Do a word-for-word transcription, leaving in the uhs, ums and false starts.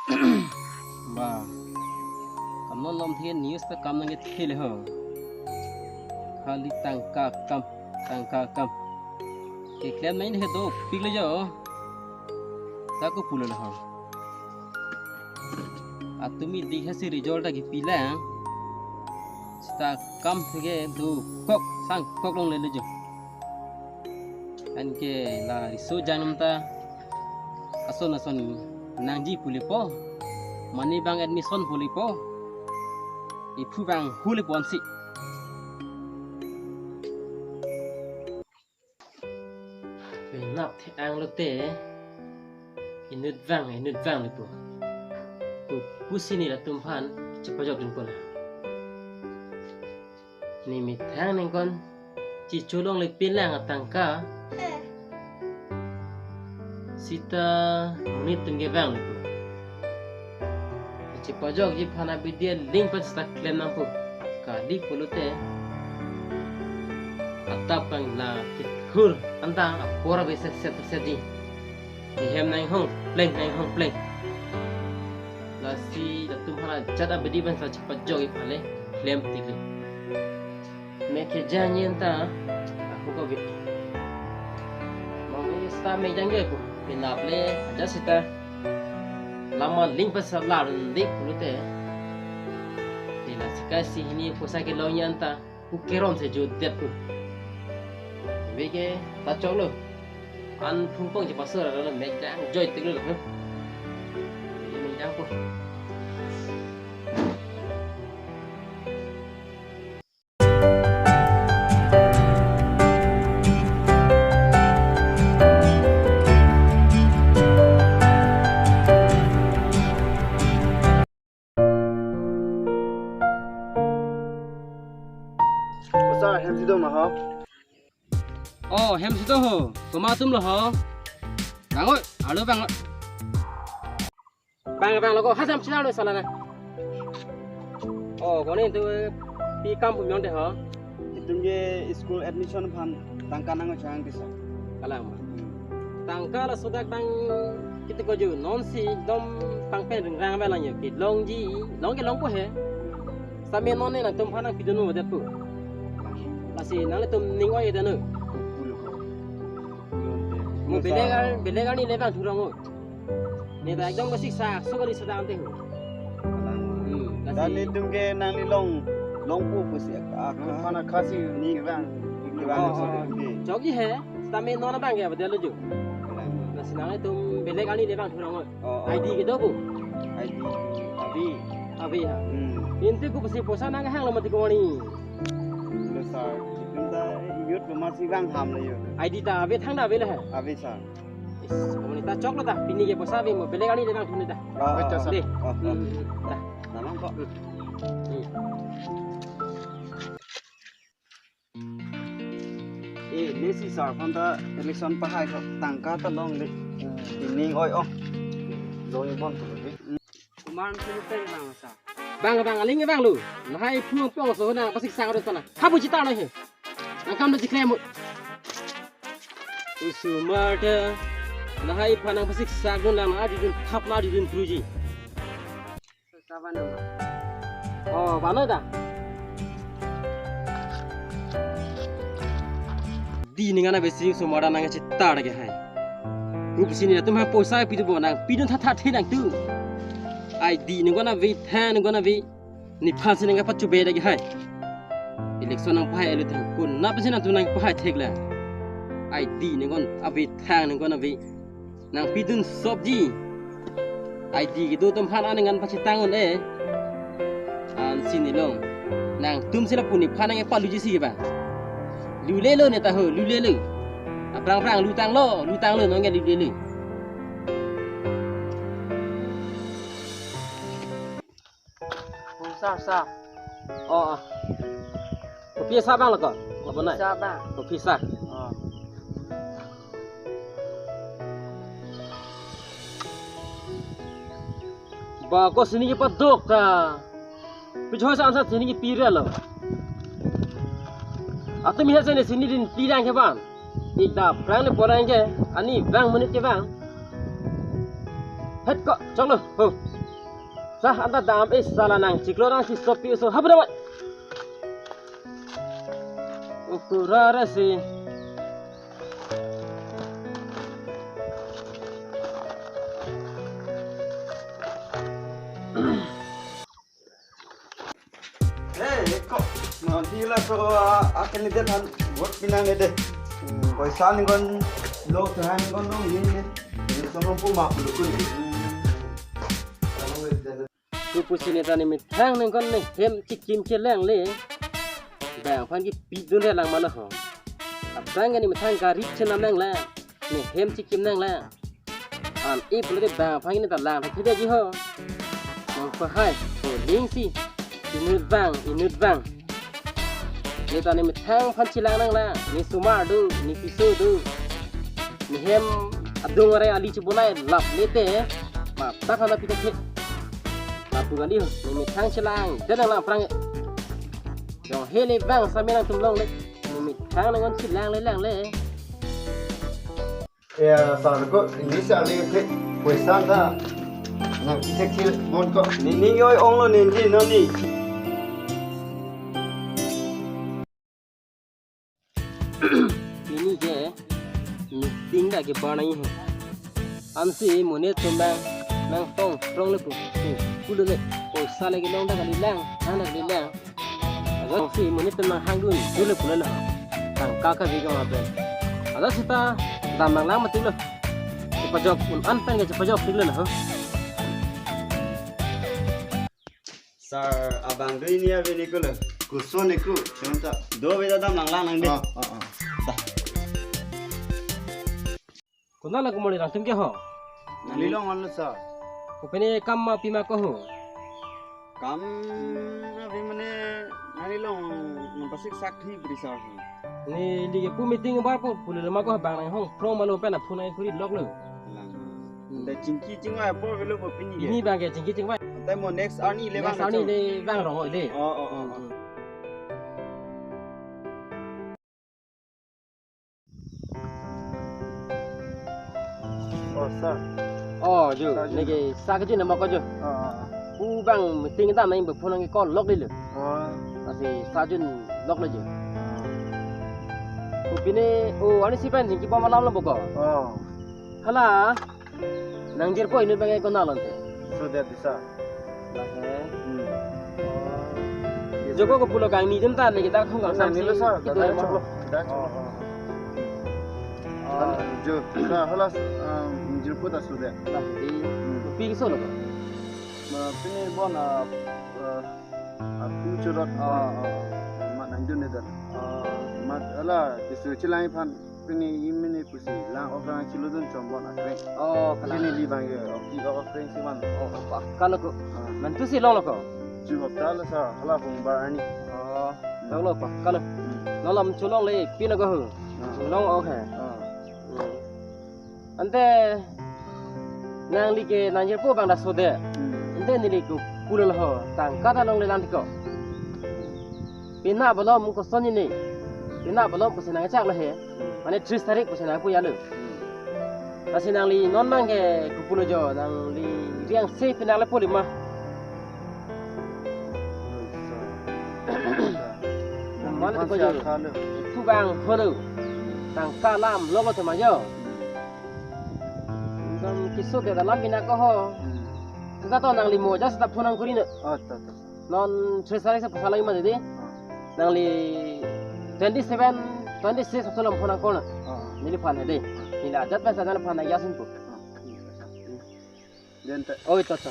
Ba. Kam non lom the news ta kam nangkethe le ho. Khali tangka akam, tangka akam. Keklem nangji he dopik le jo. Ta ko pulo le ho. Atumi di hasi result ta kipi lang. Seta kam ke dokok sangkok longle le jo. Anke la riso jangnom ta ason ason nangji pu le po. Mane bang admission pu le po. Iphu bang hu le ponsi. Penap the-ang lote inut vang, inut vang le po. Pu pusi neli atum aphan chepajok dun po la. Ne methang ningkon chicholongle pinlang atangka. Seta monit atum ke vang le po. Chepajokji aphan abidi aling pen seta klem nangpo. Kali pulote atap kanglang kithur anta apor abe set set set di. Ihem nanghong pleng, nanghong pleng. Lasi latum hala jat abidi pen seta chepajokji aphan le klem tik le. Mek kejang yen ta, aku ko bit. Mong ni seta mek jang je ko. Penap le aja seta. Lama ling pen seta lar dik pulote. Di la sika si hini poisa kelong yen ta. Ku keron se jo det ko. Beke ta choklo. An phungpong je pasar alo mek jang joi tik lo. Mek jang ko. Sir, hem si do ma ho? Oh, hem si do ho. Komat atum lo ho? Bang oi, alo bang oi. Bang, bang lo ko, ha jam chila lo sala na. Oh, koni tu pi kam pu myon te ho. Itum ke school admission aphan tangka nangchang kisa. Kalang ma. Tangka laso dak bang kiti ko ju non si dom pangpen ringrang ba lang yo. Kelongji, long ke long ko he. Sami non ne nangtum aphan nangpidun mo det pu. Lasi nanglitum ning oi det no. Mo belegar, belegar ni le bang thurong o. Ne ta ekdom ko siksa, so kali sedang te. Hmm, dan lasi itum ke nangli long, long pu pusi ak, ak, hmm, mana khasi ni bang, ni bang. Oh, so oh, oh. Ke. Chokji he, seta me non bang ya, betul lo ju. Kalang. Lasi nanglitum belegar ni le bang thurong o. Oh, oh. I D ke do pu? I D. Abi. Abi ha. Hmm. Inte ko pusi poisa nanghang lo mati ko ni. Lo sir, itum ta youth lo masi bang ham lo yo. I D ta abi thang ta abi le ha. Abi sir. Is, ko ni ta choklo ta, pini ke poisa abi mo, belegar ni le bang thun ta. Ah, ah, ah. Dei. Ah, ah. Hmm, ta. Namang ko. Hmm. Hmm. Eh, ne si sir aphan ta election pahai ko tangka ta longle. Ining oi ong. Long ibon tu ni. Kumar tu pe bang sa. Bang bang aling bang lo. Lahai phu pong so na pasik sang ro sana. Habu chita na he. Nangkam na chiklem. Osomar ta. Lahai phanang pasik sang dun lang adi dun thap na adi dun truji. Oh, bano ta. Di ningan abesi osomar ta nangchetar ke hai. Rup sini atum ha poisa pitu bo nangpidun thatha the nangtum. Ai di ningan ave thang ningan ave. Nephan si nangpachube lagi hai. Election nangpahai elu thang. Konat pensi nangtum nangpahai thek la. Ai di ningan ave thang ningan ave. Nangpidun sopji. Ai di kedo atum aphan aning an pachitang un-e. Ansi nelong. Nangtum si lapu nephan nangpaluji si ba. Lulelo ne ta ho, lulelo. Aphrang phrang lutanglo, lutanglo nonke lulelo. Oh, sa, sa. Oh, ah. Kopi sa bang lo ko? Apa nai? Sa bang. Kopi sa. Oh. Ba ko sini kepadok ta. Pi choi sa ansa sini kepi ra lo. Atum iha sini sini din pi dang ke bang. Ikda prang le porang ke ani bang menit ke bang. Het ko, choklo, ho. Sa anta dam-e sala nangchiklo nangchisopi so habra mat. Ukurare si. Hey, ko, no, di laso, ah, akan ni den han, buat pinang ni de. Hmm, poisa ni kon, lo tuhan ni kon dong, ni, ni. Ni sono pu map lu kun. Hmm. Pu pusi neta ni methang nangkon ne hem chikim chelang le. Bang aphan kipidun re lang mano ho. Aphrang ke ne methang gari chenam nanglang. Ne hem chikim nanglang. An-e pulote bang aphan ke neta lang thektheji ho. Nangpahai, ho lingsi. Inut vang, inut vang. Neta ne methang aphan chelang nanglang, ne sumar do, ne piso do. Ne hem adung are ali chibonai lap lete, ma ta khana pita khe. Lapu kali ho, ne methang chelang, den nanglang aphrang. Jong hele vang sami nangtum longle, ne methang nangkon chelang le lang le. Ya, sar ko, ini sar le ke, poisa ta. Nangkithek thil bon ko. Nini oi onglo nini noni. Ini ke, meeting ta kebar nangji ho. Ansi monit atum nang, nangtong, tong le pu, pu, pulo le, poisa le kelong ta kalilang, hang ta kalilang. Ajo si monit atum nanghang dun, dun le pulo le ho. Tangka kave jong aben. Ajo seta, dam nanglang mati lo. Chepajok, un-an pen ke chepajok tik lo ho. Sir, abang do ini ave ni ko le. Koson ni ko, chonta. Do beda dam nanglang nang de. Ah, ah, ah. Da. Konat lo kumori nangtum ke ho? Neli long an lo sir. Kopine kam ma pima ko ho? Kam ave mane neli long nang pasik sak thi bri sir. Neli ke pu meeting bar po pulo le ma ko bang nanghong prong ma lo pen aphone kuri lok lo. Lang. Hmm. Da chingki chingvai apor velo po pini ke. Pini bang ke chingki chingvai. Da mo next arni le next bang arni chong. Le bang rong oi le. Oh, oh, oh, oh. Hmm. Oh, sir. Oh, jo, sir, jo. Neke sa kejun nama ko jo. Ah, ah, ah. Pu bang meeting ta nang phone nang call lok le. Ah. Lasi sa jun lok le jo. Ah. Kopine, oh, ani si pen jingki pom alam lo boko. Oh. Hala. Nangjirpo inut bang konat lo te. Sudet bisa. Lah, eh. Hmm. Oh. Joko ko pulo kangni jen ta ne kita khong kang nangni lo sir, kita da mo. Choklo, da choklo. Oh, oh. Ah. Jo, sa hala, um, nangjirpo ta sudet. Lah, di. Hmm. Pi keso lo ko? Ma, pini bon, ah, ah, apu churot. Ah, ah. Mat nangdun ne dan. Ah. Mat hala, keso chelang aphan. Pini imini pusi lang ok lang chilodun chombon akreng. Oh, kalang. Pini li bang ye, ok, ok akreng si man. Oh, oh, pa, kalo ko. Ah. Mantu si long lo ko. Chu hapta lo sir, hala hung bar ani. Oh, hmm, long lo pa, kalo. Hmm. Nonlam chu longle, pino ko ho. Ah. Long ok he. Ah. Hmm. Ante nangli ke nangjirpo bang da sudet. Hmm. Ante neli ko pulo ho, tangka ta longle lang ti ko. Pina balom koson ini. Pina balom koson nangchak lo he. Mane tris tarik koson nangpu ya lo. Lasi nangli non bang ke ko pulo jo, nangli riang se pina le poli ma. Mane ko jo. Pu bang ho lo. Tangka lam lo ko tema jo. Dam keso ke dalam bina ko ho. Hmm. Kita to nangli mo ja seta phone nangkuri no. Oh, to, to. Non tris tarik si pasal lagi ma didi. Ah. Nangli twenty seven, twenty six atulom phone nangkuri no. Ah. Neli phan he de. Neli ajat pen sa neli phan ya sin ko. Ah. Jen ta. Oh, to, to.